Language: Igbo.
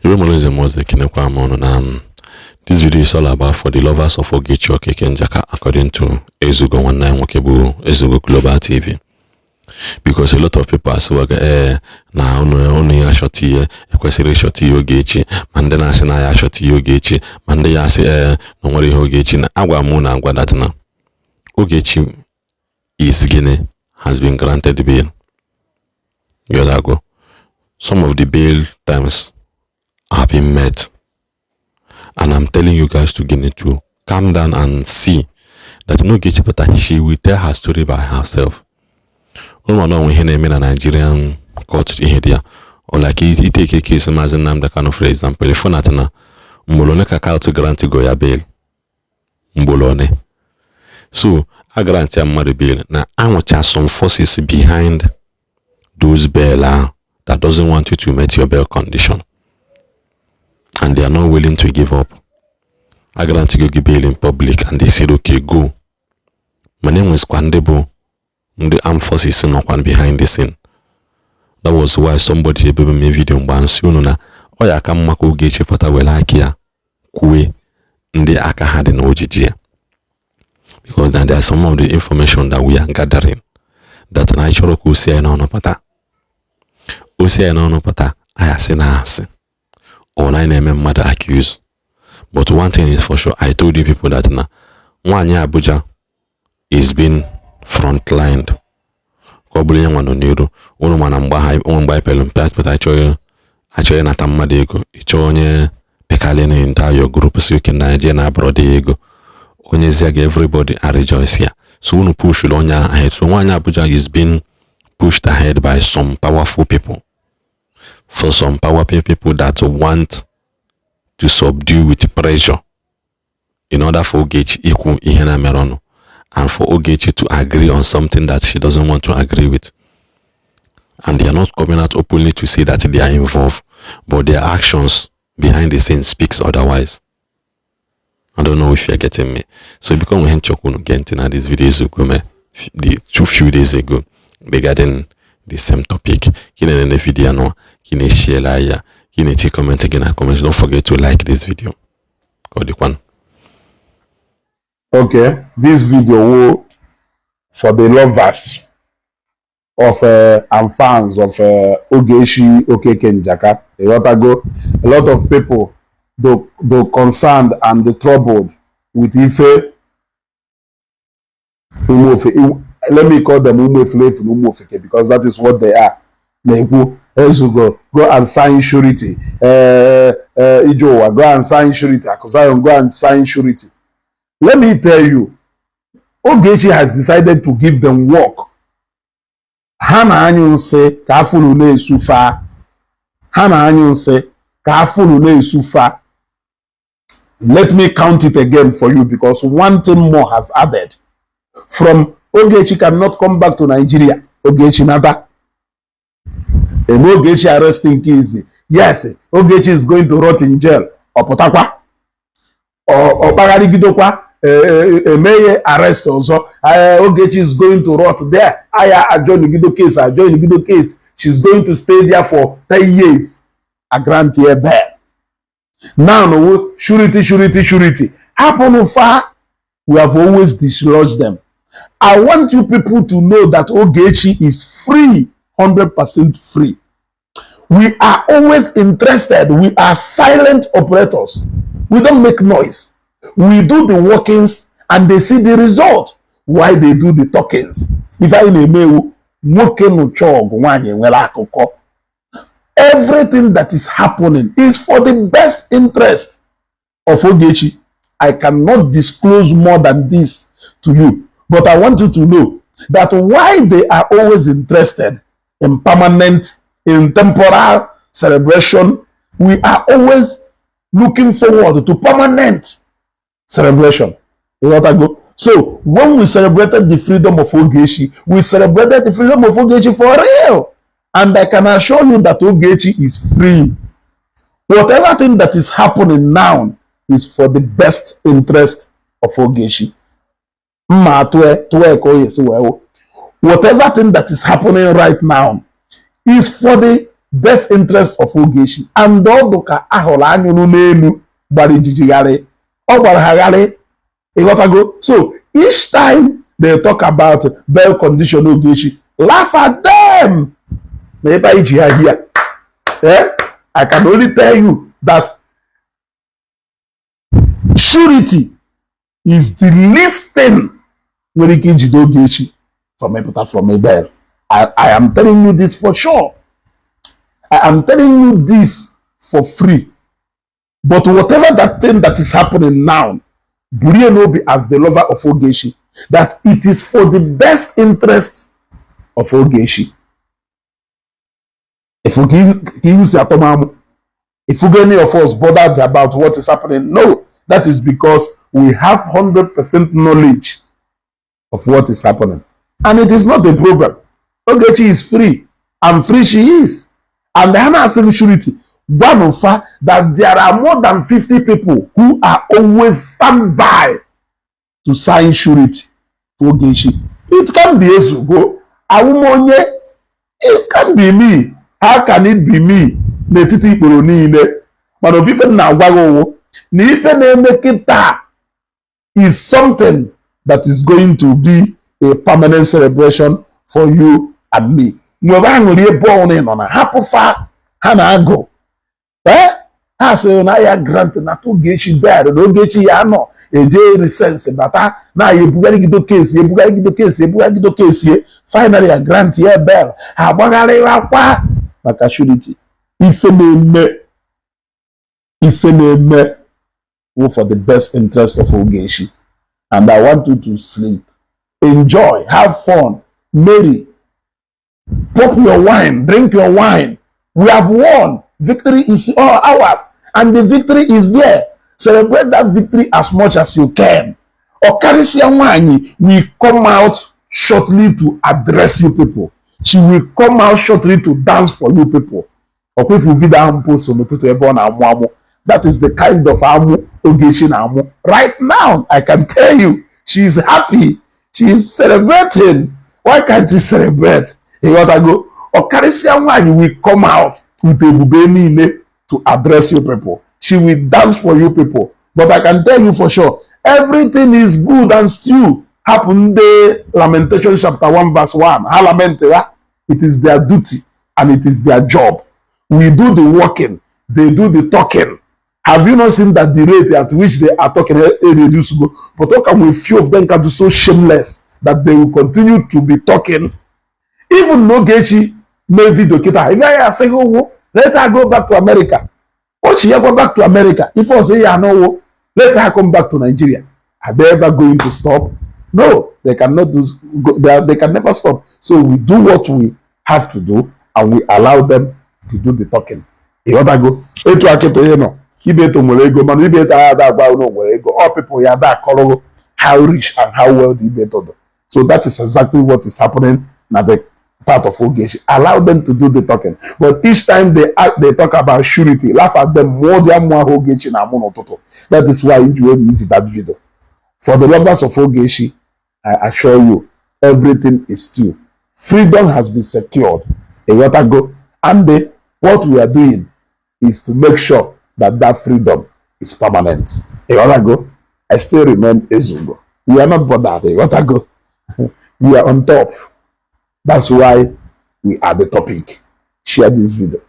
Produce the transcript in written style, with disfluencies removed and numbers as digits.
Ebe mara nze m ọzọ, ekenekwa m ụnụ na this video is all about for the lovers of Ogechi Okeke Njaka, according to Ezugo, nwanne anyị nwoke bụ Ezugo Global TV, because a lot of people asịwaga ee na unu ya achọta ihe ekwesịrị ịchọta ihe Ogechi, ma ndị na-asị na ya achọta ihe Ogechi, ma ndị ya asị ee na o nwere ihe Ogechi na agwa m na agwa that na Ogechi is gịnị, has been granted bail. You some of the bail terms have been met, and I'm telling you guys to get to calm down and see that no Ogechi pụta, she will tell her story by herself. Ụmụ na onwe ihe na-eme na Nigerian court, ihe dị ya or like iteke case Maazị Nnamdi Kanu, for example, ifu na na mgbolo one ka court grant go ya bail, mgbolo one. So a grant ya mmadụ bail na anwụcha some forces behind those bail ahụ that doesn't want you to meet your bail condition, and they are not willing to give up. A grant go gị bail in public and they said, "Okay, go." Mana enwezikwa ndị bụ ndị armed forces nọkwa behind the scene. That was why somebody ebebe mee video mgbe nsị unu na ọ ya aka mma ka Ogechi pụta were aka ya kwue ndị aka ha dị n'ojiji ya, because na there are some of the information that we are gathering that na anyị chọrọ ka o si anyị n'ọnụ pụta, o si anyị n'ọnụ pụta, anyị asị na asị or na anyị na-eme mmadụ accuse. But one thing is for sure, I told you people that na nwaanyị Abuja is being frontlined ka ọ bụrụ ihe nwa nọ n'iru ụnụ. Mana mgbe ha onwe mgbe anyị pere mpe pụta achọghị ịnata mmadụ ego, ịchọọ onye pekalị na entire group si oke na je na abroad ya ego onye zie gị, everybody are rejoice ya. So unu pushuru onye ahead. So nwaanyị Abuja is being pushed ahead by some powerful people, for some powerful people that want to subdue with pressure in order for Ogechi ikwu ihe na-mere ọnụ and for Ogechi to agree on something that she doesn't want to agree with. And they are not coming out openly to say that they are involved, but their actions behind the scenes speaks otherwise. I don't know if you're getting me. So because we had get na this video is the 2 few days ago regarding the same topic. Kí na video no, kí na share ya, kí na comment again na comment. Don't forget to like this video. Ka ọ dịkwanụ. Okay, this video will for the lovers of and fans of Ogechi Okeke Njaka. Ịghọtago? A lot of people though concerned and troubled with ife Umuofe, let me call them Umuefulefu na Umuofeke because that is what they are. Na-ekwu Ezugo, go and sign surety. Ijowa, go and sign surety. Akuzayon, go and sign surety. Let me tell you, Ogechi has decided to give them work. Ha na-anyụ nsị ka afụrụ na-esu fa. Ha na-anyụ nsị ka afụrụ na-esu fa. Let me count it again for you because one thing more has added. From Ogechi cannot come back to Nigeria, Ogechi nata. Eme Ogechi arresting nke izi. Yes, Ogechi is going to rot in jail. Ọ pụtakwa. Ọ kpagharịgidokwa emeghe arrest ọzọ. Ogechi is going to rot there. Aya adjournigido case, adjournigido case. She's going to stay there for 10 years. A grant ya bail. Now, no, surety, surety, surety. Happen far. We have always dislodged them. I want you people to know that Ogechi is free, 100% free. We are always interested. We are silent operators. We don't make noise. We do the workings and they see the result. Why they do the talkings? Ife anyị na-eme ewu nwoke nụcha ọgụ nwaanyị enwere akụkọ. Everything that is happening is for the best interest of Ogechi. I cannot disclose more than this to you, but I want you to know that why they are always interested in permanent, in temporal celebration, we are always looking forward to permanent celebration. You got to go. So when we celebrated the freedom of Ogechi, we celebrated the freedom of Ogechi for real. And I can assure you that Ogechi is free. Whatever thing that is happening now is for the best interest of Ogechi. Mma tụọ tụọ ka o yesi wee wụ. Whatever thing that is happening right now is for the Best interest of Ogechi. And ọdụ ka ahụrụ anyụrụ n'elu gbara ijijigharị, ọ gbara ha gharị. Ịghọtago? So each time they talk about bail condition Ogechi, laugh at them. Na ebe anyị ji ha here, eh? I can only tell you that surety is the least thing nwere ike ijide Ogechi from ịpụta from a bail. I am telling you this for sure. I am telling you this for free. But whatever that thing that is happening now, burie n'obi as the lover of Ogechi that it is for the best interest of Ogechi. If ka ihu si atọ m amụ, if any of us bothered about what is happening? No, that is because we have 100% knowledge of what is happening. And it is not a problem. Ogechi is free, and free she is. And ha na-asị surety, gwanụ fa that there are more than 50 people who are always stand by to sign surety for Ogechi. It can be Ezugo, awụmonye, it can be me. How can it be me n'etiti ikporo niile? Mana ofufe m na-agwa gị ụwụ na ife na-eme kịta is something that is going to be a permanent celebration for you and me. Nwebe aṅụrị ebe ọbụla ị nọ na hapụ fa ha na-agụ. Ee, ha sịrị na ya grant na Ogechi bail, na Ogechi ya nọ eje recess bata na ya ebugharịgido case, ebugharịgido case, ebugharịgido case, finally ya grant ya bail. Ha agbagharịakwa maka surety. Ife na-eme, ife na-eme wụ for the best interest of Ogechi, and I want you to sleep, enjoy, have fun, merry, pop your wine, drink your wine. We have won. Victory is all ours, and the victory is there. Celebrate that victory as much as you can. Ọkarịsịa nwanyị will come out shortly to address you people. She will come out shortly to dance for you people. Ọkwefu video ahụ m post n'ụtụtụ ebe ọ na-amụ amụ, that is the kind of amụ Ogechi na-amụ right now. I can tell you, she is happy, she is celebrating. Why can't you celebrate? Ịghọtago? Ọkarịsịa nwaanyị will come out with ebube niile to address you people. She will dance for you people. But I can tell you for sure, everything is good and still hapụ ndị Lamentation chapter 1 verse 1 ha lament ha. It is their duty and it is their job. We do the working, they do the talking. Have you not seen that the rate at which they are talking reduce go? But how can we, few of them can be so shameless that they will continue to be talking? Even n'Ogechi mee video kịta, ife anyị asịghị ụgwụ, let her go back to America. Ochi ya go back to America, ife ọzọ ya anọwo, let her come back to Nigeria. Are they ever going to stop? No, they cannot do go, they can never stop. So we do what we have to do and we allow them to do the talking. Ịghọtago? Etu akịta ihe nọ, Ibeto nwere ego, mana Ibeto agha ada agwa unu nwere ego. All people ya ada akọrọ how rich and how wealthy Ibeto dị. So that is exactly what is happening na the part of Ogechi. Allow them to do the talking. But each time they act, they talk about surety, laugh at them more. Than mụ ahụ Ogechi na-amụ n'ụtụtụ. That is why iji wee easy that video. For the lovers of Ogechi, I assure you, everything is still. Freedom has been secured. Ịghọtago? And what we are doing is to make sure that that freedom is permanent. Ịghọtago? I still remain Ezugo. We are not bothered. Ịghọtago? We are on top. That's why we are the topic. Share this video.